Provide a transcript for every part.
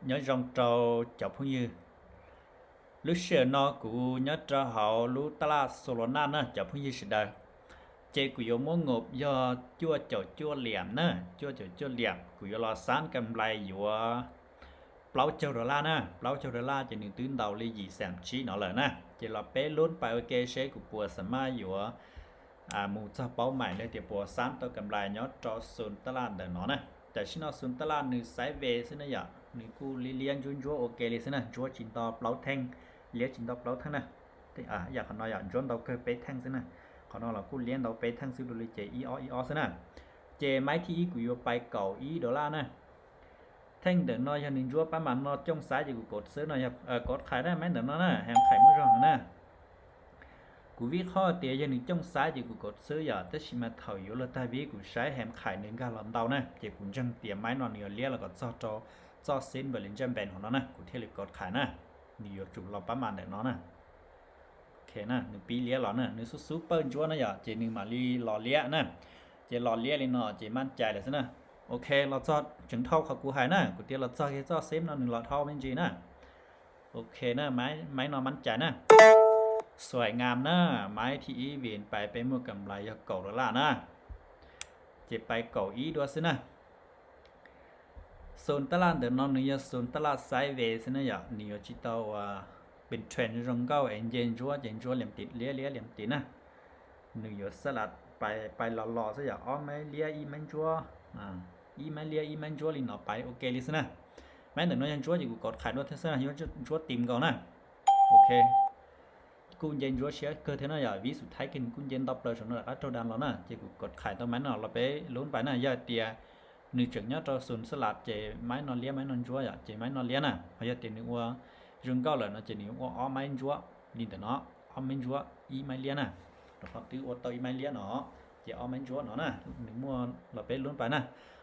Nyob zoo rau cov phooj ywg, lub sij hawm no kuv nyob rau hauv lub taj laj Solana na cov phooj ywg sawv daws. Ces kuv yuav muab ngos yog cuaj caum cuaj liam na, cuaj caum cuaj liam, kuv yuav los xab kam nplais yuav plaub caug dollar na, plaub caug dollar ces nws twb ntaus li yim xam tsib no lawm na. Ces los peb lub pais ua ke seb kuv puas xam maj yuav mus txog paub maim li tias puas xab tau kam nplais nyob rau xu taj laj ntawm no na. Tam sim no xu taj laj nws sideways xwb na yom, nws kuj liab liab ntsuab ntsuab ua ke li xwb na, ntsuab tsis nto plaub theej, liab tsis nto plaub theej na. Yam qhov no yom ntsuab ntau kawg peb theej xwb na, qhov no los kuj liab ntau peb theej xwb, dua li ces ib ob ib ob xwb na. Ces maiv thib ib kuv yuav pais kaum ib dollar na. Theej ntawm no yog nws ntsuab pab mas no cooj xaiv ces kuv kov xwb no, kov qhais na, maiv ntawm no na, heem qhais muaj zog heev na. Kuv vib qhob tias yog nws cooj xaiv ces kuv kov xwb yom, tab sis mas thaum yuav luag tag vib kuv saib heem qhais nws nkag los ntau na, ces kuv ntseeg tias maiv no nws yuav liab los kom txog rau txoj xib npawm li ntsaj npees hauv no na, kuv thiaj li kov qhais na. Nws yuav tsum los pab mas ntawm no na. Ok na, nws pib liab los na, nws xub xub pawj ntsuab na yom, ces nws mam li los liab na. Ces los liab li no ces maj cai lawm xwb na. Ok, los txog tseem dhau qhov kuv hais na, kuv tias los txog kiag txoj xib no nws los dhau me ntsis na. Ok na, maiv no maj cai na. Xuaim ngam na, maiv thib ib vin pais peb muaj kam nplais yog kaum dollar na. Ces pais kaum ib dua xwb na. Xu taj laj ntawm no nws yog xu taj laj sideways xwb na yom, nws yuav tsis tau ua pes trend zoo nkauj es nce ntsuab ces ntsuab liam tim liab liab liam tim na. Nws yuav xab las pais los los xwb yom, ob maiv liab ib maiv ntsuab, ib maiv liab ib maiv ntsuab li no pais ok li xwb na. Maiv ntawm no yog ntsuab ces kuv kov qhais dua thiab xwb na, yog ntsuab tim nkaus na. Ok, kuj nce ntsuab siab kawg thiab no yom, vib xu thaib kiag nws kuj nce ntau plaws saum no rov qab raug dam los na, ces kuv kov qhais tau maiv no los peb lub pais na. Yog hais tias nws tseem nyob rau xu xab las ces maiv no liab maiv no ntsuab yom, ces maiv no liab na. Ho yog tias nws ua zoo nkauj lawm no ces nws yuav ua ob maiv ntsuab li ntawm no, ob maiv ntsuab ib maiv liab na. Rau qhov twb ua tau ib maiv liab no, ces ob maiv ntsuab no na, nws muaj los peb lub pais na.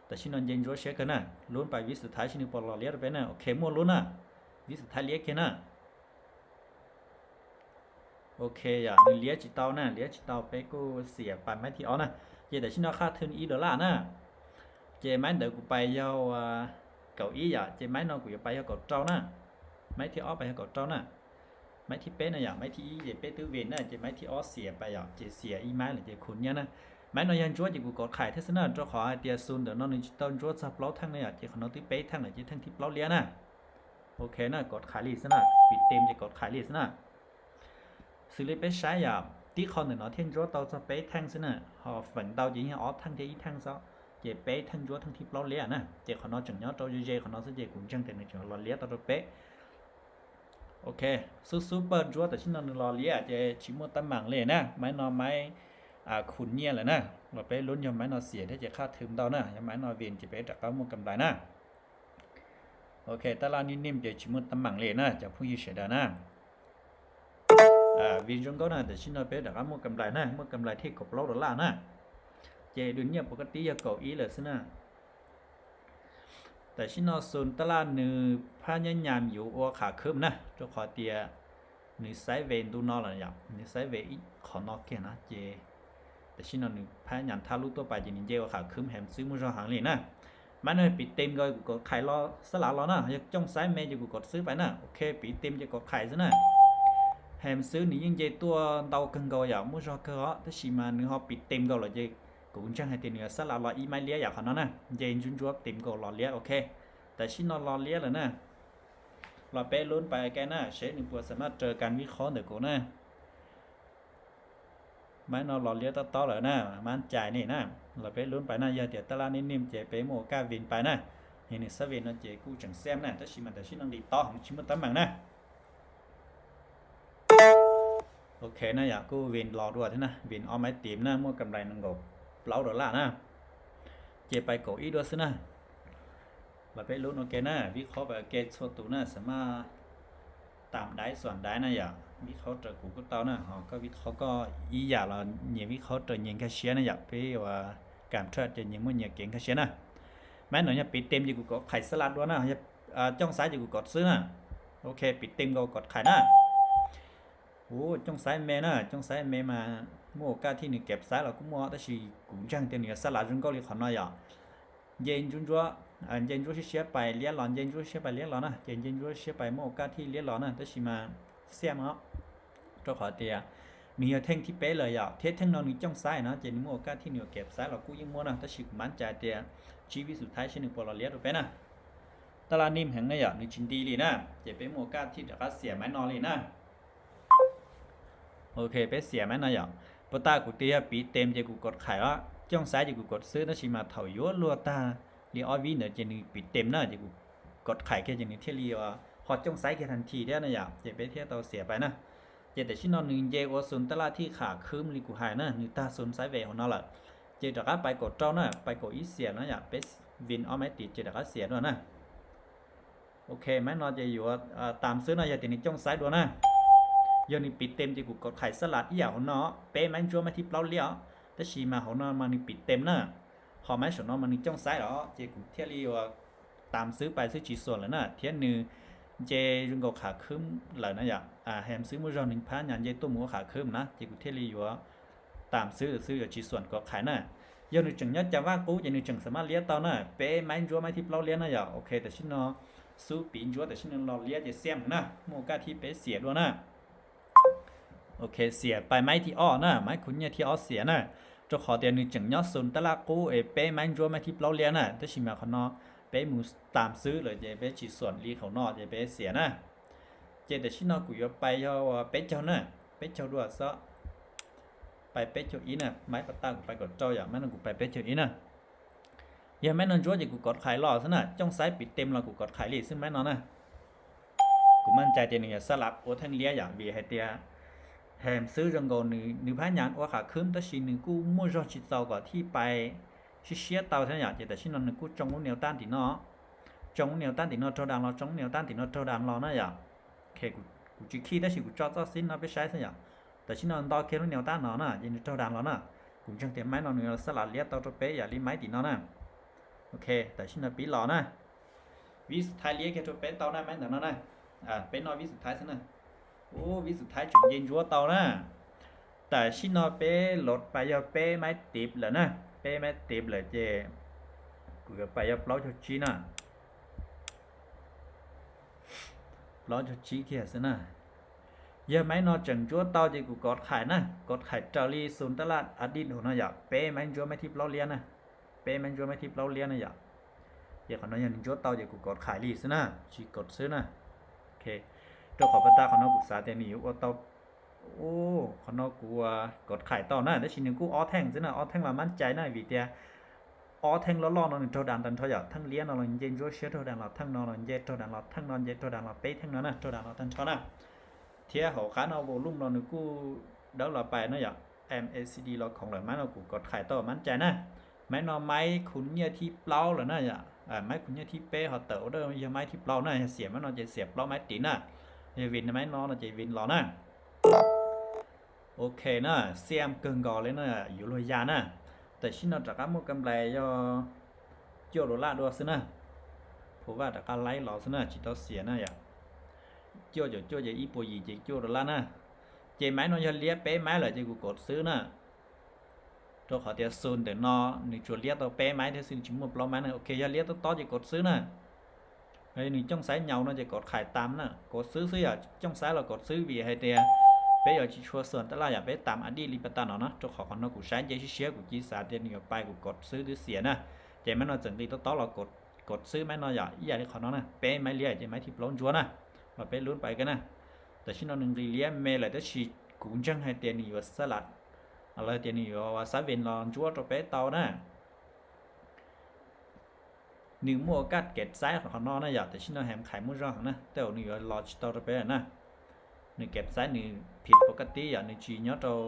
Tam sim no nce ntsuab siab kawg na, lub pais vib xu thaib seb nws puas los liab rau peb na. Ok, muaj lub na, vib xu thaib liab kiag na. Ok yom, nws liab tsis tau na, liab tsis tau peb kuj xiam pais maiv thib ob na. Ces tam sim no qhaj thwm ib dollar na. Ces maiv ntawd kuv pais yog kaum ib yom, ces maiv no kuv yuav pais yog kaum rau na. Maiv thib ob pais yog kaum rau na. Maiv thib peb no yom, maiv thib ib ces peb twb vin na, ces maiv thib ob xiam pais yom, ces xiam ib maiv lawm ces khu nyiaj na. Maiv no yog ntsuab ces kuv kov qhais thiab xwb na, rau qhov hais tias xu ntawm no nws tsis tau ntsuab txog plaub theej na yom, ces qhov no twb peb theej lawm ces theej thib plaub liab na. Ok na, kov qhais li xwb na, pim tem ces kov qhais li xwb na. Xws li peb saib yom, tib qho ntawm no thiaj ntsuab tau txog peb theej xwb na, ho feem ntau ces yog ob theej thiab ib theej xwb, ces peb theej ntsuab theej thib plaub liab na, ces qhov no tseem nyob rau ze ze qhov no xwb ces kuv ntseeg tias nws tseem los liab tau rau peb. Ok, xub xub pawj ntsuab tam sim no nws los liab ces tsis muaj teeb meem li na, maiv no maiv khu nyiaj lawm na, los peb lub yog maiv no xiam thiab ces qhaj thwm ntau na, yog maiv no vin ces peb rov qab muaj kam nplais na. Ok, taj laj nim nim ces tsis muaj teeb meem li na cov phooj ywg sawv daws na. Vin zoo nkauj na, tam sim no peb rov qab muaj kam nplais na, muaj kam nplais thiaj kaum plaub dollar na. Ces dua nyiaj puas koj tib yog kaum ib lawm xwb na. Tam sim no xu taj laj nws phab nyab nyam yuav ua qhov khwb na, rau qhov tias nws sideways ntu no lawm yom, nws sideways ib qhov no kiag na ces tam sim no nws phab nyam thab lub tuaj pais ces nws nce ua qhov khwb heev xwb muaj zog heev li na. Maiv no pim tem nkaus kuv kov qhais los xab lav los na, yog cooj xaiv me ces kuv kov xwb pais na. Ok, pim tem ces kov qhais xwb na. Heev xwb nws yeej nce tuaj ntau kawg nkaus yom, muaj zog kawg os, tab sis mas nws ho pim tem nkaus lawm ces kuv ntseeg hais tias nws xab lav los ib maiv liab yam qhov no na, nce ntsuab ntsuab tem nkaus los liab. Ok, tam sim no los liab lawm na. Los peb lub pais ke na, seb nws puas xam maj raws kas vib qhob ntawm kuv na. Maiv no los liab tob tob lawm na, maj cai ni na. Los peb lub pais na, yog tias taj laj nim nim ces peb muaj ua kaj vin pais na. Yog nws xab vin no ces kuj tseem xem na, tab sis mas tam sim no nqis tob heev tsis muaj teeb meem na. Ok na yom, kuj vin los dua thiab na, vin ob maiv tim na, muaj kam nplais nees nkaum plaub dollar na. Ces pais kaum ib dua xwb na. Los peb lub no ke na, vib qhob pais ke txhua tus na, xam maj tam daiv xuam daiv na yom, vib qhob raws kuv kuj tau na, ho koj vib qhob koj ib yam los nyias vib qhob raws nyias nkag siab na yom, peb ua kam tshaj ces nyias muaj nyias kev nkag siab na. Maiv no yog pim tem ces kuv kov qhais xab lav dua na, yog cooj xaiv ces kuv kov xwb na. Ok, pim tem nkaus kov qhais na. Ua cooj xaiv me na, cooj xaiv me mas muaj ua kaj thiab nws kev xaiv los kuj muaj, tab sis kuv ntseeg tias nws yog xab lav zoo nkauj li qhov no yom. Nce ntsuab ntsuab nce ntsuab siab siab pais liab los, nce ntsuab siab pais liab los na, ces nce ntsuab siab pais muaj ua kaj thij liab los na, tab sis mas xiam os, rau qhov tias nws yog theej thib peb lawm yom, thiab theej no nws cooj xaiv no ces nws muaj ua kaj thij nws yuav kev xaiv los kuj yeej muaj na, tab sis kuv mab cai tias tsib vib xus thaib seb nws puas los liab rau peb na. Taj laj nim heev na yom, nws tsis nti li na, ces peb muaj ua kaj thij rov qab xiam maiv no li na. Ok, peb xiam maiv no yom. Puas tas kuv tias yog piv tes ces kuv kov qhais os, cooj xaiv ces kuv kov xwb, tab sis mas thaum yuav luag tag li ob vib ntawd ces nws piv tes na, ces kuv kov qhais kiag ces nws thiaj li ho cooj xaiv kiag tag nthi thiab na yom, ces peb thiaj tau xiam pais na. Ces tam sim no nws nce ua xus taj laj thij qham khwb li kuv hais na, nws tag xus xaiv ve hauv no lawm. Ces rov qab pais kaum rau na, pais kaum ib xiam no yom, peb vin ob maiv tiv ces rov qab xiam dua na. Ok, maiv no ces yuav tam xwb no, yog tias nws cooj xaiv dua na. Yog nws piv tes ces kuv kov qhais xab las ib yam hauv no, peb maiv ntsuab maiv thib plaub liab os, tab sis mas hauv no mas nws piv tes na, ho maiv saum no mas nws cooj xaiv los ces kuv thiaj li yuav tam xwb pais xwb tsis xuam lawm na, thiab nws nce zoo nkaus qham khwb lawm na yom, hem xwb muaj zog nws phab nyas nce tuaj mus ua qham khwb na, ces kuv thiaj li yuav tam xwb xwb yuav tsis xuam kov qhais na. Yog nws tseem nyob cas vaj qub ces nws tseem xam maj liab tau na, peb maiv ntsuab maiv thib plaub liab na yom. Ok, tam sim no xub piv ntsuab tam sim no los liab ces xiam na, muaj kaj thib peb xiam dua na. Ok, xiam pais maiv thib ob na, maiv khuv nyiaj thib ob xiam na, rau qhov tias nws tseem nyob xus taj laj qub es peb maiv ntsuab maiv thib plaub liab na, tab sis mas qhov no peb mus tam xwb lawm ces peb tsis xuam li hauv no ces peb xiam na. Ces tam sim no kuv yuav pais yog peb caug na, peb caug dua xwb, pais peb caug ib na, maiv pas tas kuv pais kaum rau yom, maiv no kuv pais peb caug ib na. Yog maiv no ntsuab ces kuv kov qhais los xwb na, cooj xaiv piv tes los kuv kov qhais li xwb maiv no na. Kuv maj cai tias nws yog xab las ua theej liab yom, vim hais tias hem xwb zoo nkaus nws phab nyas ua qham khwb tab sis nws kuj muaj zog tsis txaus kom thij pais siab siab tau thiab yom, ces tam sim no nws kuj tsoo lub nias tab tim no, tsoo lub nias tab tim no raug das los, tsoo lub nias tab tim no raug das los na yom. Kuv tsis khij tab sis kuv tso txoj xib no peb saib xwb yom. Tam sim no nto kiag lub nias tab no na ces nws raug das los na. Kuv ntseeg tias maiv no nws xab las liab tau rau peb yam li maiv tim no na. Ok, tam sim no pib los na. Vib xus thaib liab kiag rau peb tau na, maiv ntawm no na. Peb noj vib xus thaib xwb na. Ub, vib xus thaib tseem nce ntsuab tau na. Tam sim no peb los pais yog peb maiv tiv lawm na. Peb maiv tiv lawm ces kuv yuav pais yog plaub caug tsib na. Plaub caug tsib kiag xwb na. Yog maiv no tseem ntsuab tau ces kuv kov qhais na, kov qhais raws li xus taj laj a dij no yom, peb maiv ntsuab maiv thib plaub liab na. Peb maiv ntsuab maiv thib plaub liab na yom. Ces qhov no yog nws ntsuab tau ces kuv kov qhais li xwb na, tsis kov xwb na. Rau qhov pas tas qhov no kuv xav tias nws yuav ua tau. Ub, qhov no kuv kov qhais tau na, tab sis nws kuj ob theej xwb na, ob theej los maj cai na, vim tias ob theej loj loj no nws raug das tag nrho yom, theej liab no los nce ntsuab siab raug das los, theej no los nce raug das los, theej no nce raug das los, peb theej no na raug das los tag nrho na. Thiab hauv qab no volume no nws kuj dawb los pais na yom, M A C D los khoom lawm, maiv no kuv kov qhais tau maj cai na. Maiv no maiv khu nyiaj thib plaub lawm na yom, maiv khu nyiaj thib peb ho tawm ua dawj yog maiv thib plaub na, yog xiam maiv no ces xiam plaub maiv tiv na, yog vin maiv no no ces vin los na. Ok na, xiam kawg nkaus li na, yuav luag ya na. Tam sim no rov qab muaj kam nplais yog cuaj dollar dua xwb na. Phu vaj rov qab laib los xwb na, tsis tau xiam na yom. Cuaj caum cuaj ces ib puas yim ces cuaj dollar na. Ces maiv no yog liab peb maiv lawm ces kuv kov xwb na. Rau qhov tias xus ntawm no nws tsuas liab tau peb maiv thiab xwb, nws tsis muaj plaub maiv na. Ok, yog liab tob tob ces kov xwb na. Nws cooj xaiv nyaus no ces kov qhais tam na, kov xwb xwb yom, cooj xaiv los kov xwb vim hais tias peb yuav tsis tshua xuas taj laj yom, peb tam a dij li pas tas no na, rau qhov qhov no kuv saib nce siab siab kuv cia xav tias nws yuav pais kuv kov xwb twb xiam na. Ces maiv no txawm nqis tob tob los kov xwb maiv no yom, ib yam li qhov no na, peb maiv liab ces maiv thib plaub ntsuab na, los peb lub pais kiag na. Tam sim no nws nqis liab me lawm tab sis kuv ntseeg hais tias nws yuav xab las, los tias nws yuav ua xab ven los ntsuab rau peb tau na. Nws muaj kaj kev xaiv qhov no na yom, tam sim no heem qhais muaj zog heev na, tej zaum nws yuav los tsis tau rau peb lawm na. Nws kev xaiv nws phiv pov kaj tib yom, nws tsis nyob rau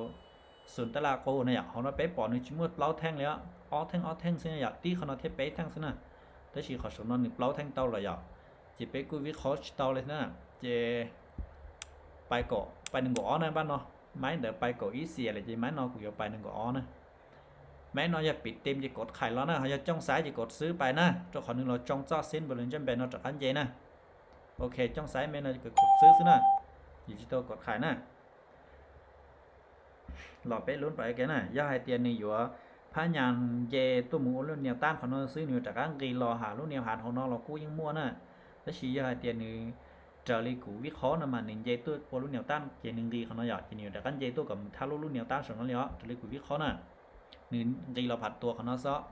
xus taj laj qub na yom. Hauv no peb pom nws tsis muaj plaub theej li, ob theej ob theej xwb na yom, tib qhov no thiab peb theej xwb na. Tab sis qhov saum no nws plaub theej tau lawm yom, ces peb kuj vib qhob tsis tau li na. Ces pais nees nkaum ob na, npaj no maiv ntawd pais kaum ib xiam lawm ces maiv no kuv yuav pais nees nkaum ob na. Maiv no yog piv tem ces kov qhais los na, ho yog cooj xaiv ces kov xwb pais na, rau qhov nws los tsoo txoj xib npawg lus ntsej npe no rov qab nce na. Ok, cooj xaiv me no kov xwb xwb na, yus tsis tau kov qhais na. Los peb lub pais kiag na, yog hais tias nws yuav phab nyas nce tuaj mus ua lub nias tab qhov no xwb, nws yuav rov qab nqis los hauv lub nias hav hauv no los kuj yeej muaj na. Tab sis yog hais tias nws raws li kuv vib qhob no mas nws nce tuaj ua lub nias tab ces nws nqis qhov no yom, ces nws yuav rov qab nce tuaj kom mus thab lub lub nias tab saum no li os, raws li kuv vib qhob na. Nws nqis los phav tuas qhov no xwb.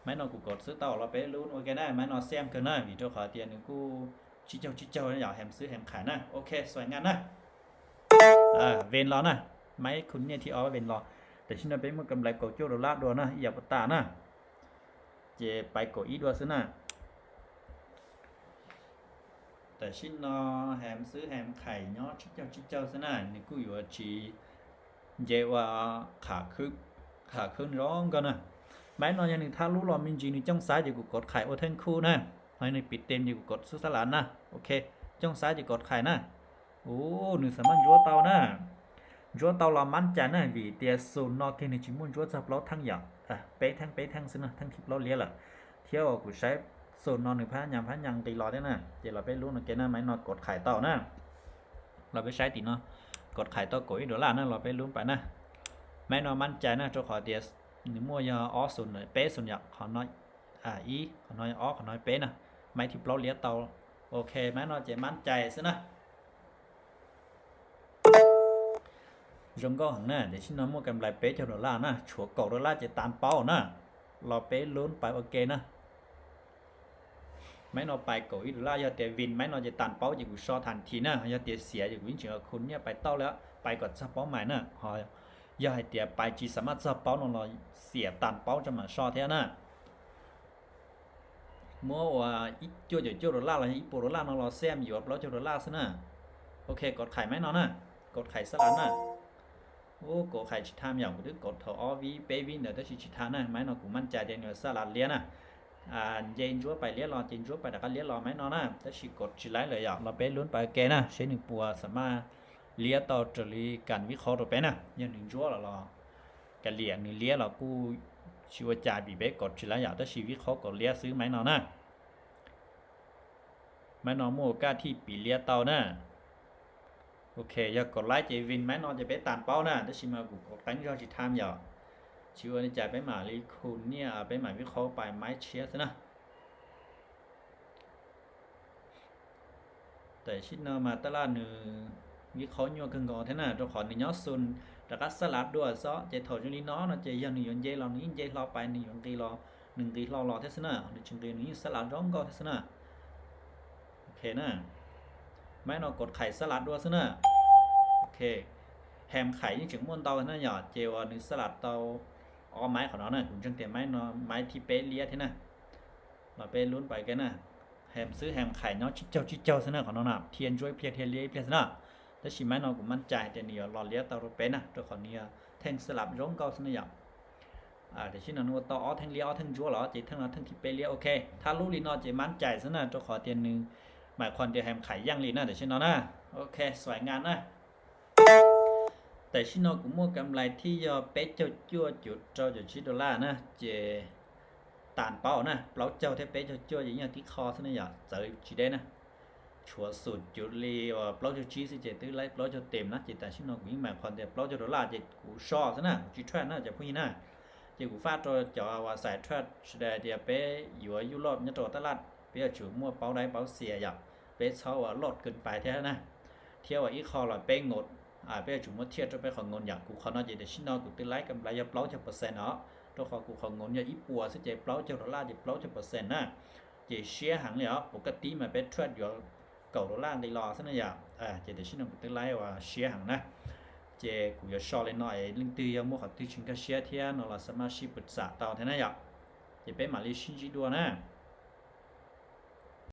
Maiv no kuv kov xwb tau los peb lub ua ke na, maiv no xem kawg na, vim rau qhov tias nws kuj tsib caug tsib caug yom, heem xwb heem qhais na. Ok, xuaim naj na. Ven los na, maiv khu niaj thib ob ven los. Tam sim no peb muaj kam nplais kaum cuaj dollar dua na, ib yam puas tas na. Ces pais kaum ib dua xwb na. Tam sim no heem xwb heem qhais nyob tsib caug tsib caug xwb na, nws kuj yuav tsis nce ua qham khwb zoo nkauj na. Maiv no yog nws thab lub los me ntsis nws cooj xab ces kuv kov qhais ua theej khu na, ho nws piv tes ces kuv kov xub xab lav na. Ok, cooj xab ces kov qhais na. Ua nws xam maj ntsuab tau na. Ntsuab tau los mab cai na, vim tias xus no kiag nws tsis muaj ntsuab txog plaub theej yom, peb theej peb theej xwb na, theej thib plaub liab lawm. Thiab uas kuv saib xus no nws phab nyas phab nyas nqis los thiab na, ces los peb lub no ke na, maiv no kov qhais tau na. Los peb saib tim no, kov qhais tau kaum ib dollar na, los peb lub pais na. Maiv no mab cai na, rau qhov tias nws muaj yog ob xus peb xus yom, qhov no ib, qhov no ob, qhov no peb na. Maiv thib plaub liab tau. Ok, maiv no ces mab cai xwb na. Zoo nkauj heev na, tam sim no muaj kam nplais peb caug dollar na, tshuav kaum dollar ces tas paub na. Los peb lub pais ua ke na. Maiv no pais kaum ib dollar, yog tias vin maiv no ces tas paub ces kuv so thas thi na, yog tias xiav ces kuv yeej tseem khu nyiaj pais tau li, pais kom txog paub mais na. Ho yog hais tias pais tsis xam maj txog paub no los xiam tas paub tso mam so thiab na. Muab ua ib cuaj caum cuaj dollar los yog ib puas dollar no los xem yuav plaub caug dollar xwb na. Ok, kov qhais maiv no na, kov qhais xab lav na. Ub, kov qhais tsis tham yom, kuv twb kov thaum ob vib peb vib ntawd tab sis tsis tham na, maiv no kuv maj cai tias nws xab lav liab na. Nce ntsuab pais liab los ces ntsuab pais rov qab liab los maiv no na, tab sis kov tsis laib lawm yom, los peb lub pais ke na, seb nws puas xam maj liab tau raws li kam vib qhob rau peb na. Yog nws ntsuab los los kav liam, nws liab los kuj tsis ua cas vim peb kov tsis laib yom, tab sis vib qhob kov liab xwb maiv no na. Maiv no muaj ua kaj thij piv liab tau na. Ok, yog kov laib ces vin maiv no ces peb tas paub na, tab sis mas kuv kov qeeb zog tsis tham yom. Tsis ua li cas, peb mam li khu niaj, peb mam vib qhob pais maiv tshiab xwb na. Tam sim no mas tab laj nws vib qhob nyuaj kawg nkaus thiab na, rau qhov nws nyob xus rov qab xab lav dua xwb, ces thaum zoo li no no ces yog nws yuav nce los nws yeej nce hlo pais, nws yuav nqis los nws nqis hlo los thiab xwb na, nws tsis nqis nws yeej xab lav zoo nkauj thiab xwb na. Ok na, maiv no kov qhais xab lav dua xwb na. Ok, hem qhais yeej tseem muaj ntau na yom, ces uas nws xab lav tau ob maiv qhov no na, kuv ntseeg tias maiv no maiv thib peb liab thiab na. Los peb lub pais ke na, hem xwb hem qhais nyob tsib caug tsib caug xwb na, qhov no na thiaj ntsuab ib pliag thiaj liab ib pliag xwb na. Tab sis maiv no kuv maj cai hais tias nws yuav los liab tau rau peb na, rau qhov nws yog theej xab lav zoo nkauj xwb na yom. Tam sim no nws ua tau ob theej liab ob theej ntsuab los ces theej no theej thib peb liab. Ok, thab lub li no ces maj cai xwb na, rau qhov tias nws mais qhuas tias hem qhais yeej li na tam sim no na. Ok, xuaim naj na. Tam sim no kuv muaj kam nplais thib yog peb caug cuaj cuv rau caum tsib dollar na, ces tas paub na, plaub caug thiab peb caug cuaj ces yog tib qho xwb na yom, txawv tsis deb na. Tshuav xum cuv li plaub caug tsib xwb ces twb laib plaub caug tes na, ces tam sim no kuv yeej mais qhuas tias plaub caug dollar ces kuv so xwb na, kuv tsis trade na cov phooj ywg na. Ces kuv faj rau cov uas xaiv trade sawv daws tias peb yuav yuj loj nyob rau taj laj, peb yuav tsum muaj paub daib paub xias yom, peb txhob ua loj kin pais thiab na. Thiab uas ib qho los peb nkaus, peb yuav tsum muab thiaj rau peb qhov nkaus yom. Kuv qhov no ces tam sim no kuv twb laib kam nplais yog plaub caug percent os, rau qhov kuv qhov nkaus yog ib puas xwb ces plaub caug dollar ces plaub caug percent na. Ces siab heev li os, puas kaj tib mas peb trade yuav kaum dollar nqis los xwb na yom. Ces tam sim no kuv twb laib uas siab heev na. Ces kuv yuav so li no es leej twg yog muaj qhov twg tsis nkag siab thiab no los xa maj sib pw xam tau thiab na yom. Ces peb mam li sib ntsib dua na.